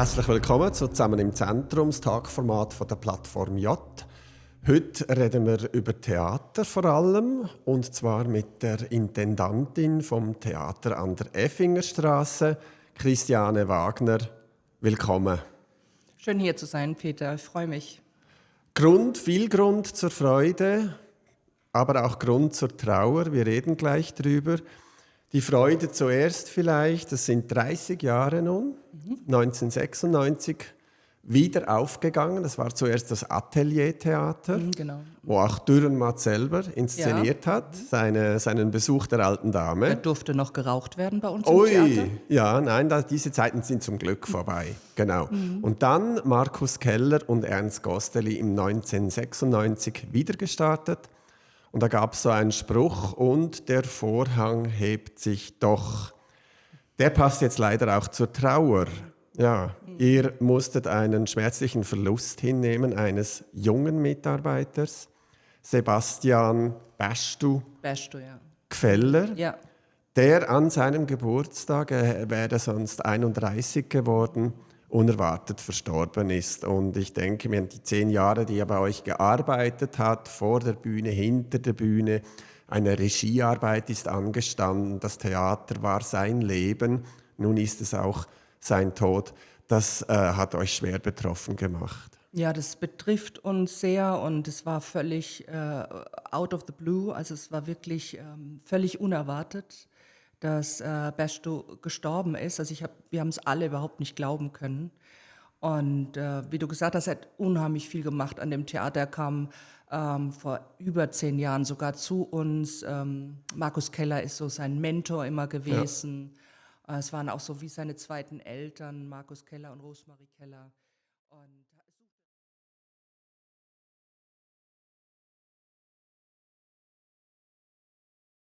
Herzlich willkommen zu «Zusammen im Zentrum», das Tagformat von der Plattform J. Heute reden wir über Theater vor allem, und zwar mit der Intendantin vom Theater an der Effingerstraße, Christiane Wagner. Willkommen. Schön hier zu sein, Peter. Ich freue mich. Viel Grund zur Freude, aber auch Grund zur Trauer. Wir reden gleich drüber. Die Freude zuerst vielleicht, das sind 30 Jahre nun, 1996 wieder aufgegangen. Das war zuerst das Ateliertheater, Genau. wo auch Dürrenmatt selber inszeniert hat, seinen Besuch der alten Da Dame. durfte noch geraucht werden bei uns im Theater. Ja, nein, diese Zeiten sind zum Glück vorbei. Genau. Und dann Markus Keller und Ernst Gosteli im 1996 wieder gestartet. Und da gab es so einen Spruch: und der Vorhang hebt sich doch. Der passt jetzt leider auch zur Trauer. Ja, ihr musstet einen schmerzlichen Verlust hinnehmen eines jungen Mitarbeiters, Sebastian Bastu Ja. Gfeller, Ja. der an seinem Geburtstag, er wäre sonst 31 geworden, unerwartet verstorben ist. Und ich denke mir, die 10 Jahre, die er bei euch gearbeitet hat, vor der Bühne, hinter der Bühne, eine Regiearbeit ist angestanden, das Theater war sein Leben, nun ist es auch sein Tod. Das hat euch schwer betroffen gemacht. Ja, das betrifft uns sehr und es war völlig out of the blue. Also es war wirklich völlig unerwartet, dass Besto gestorben ist. Also wir haben es alle überhaupt nicht glauben können. Und wie du gesagt hast, er hat unheimlich viel gemacht an dem Theater. Er kam vor über 10 Jahren sogar zu uns. Markus Keller ist so sein Mentor immer gewesen. Es waren auch so wie seine zweiten Eltern, Markus Keller und Rosemarie Keller. Und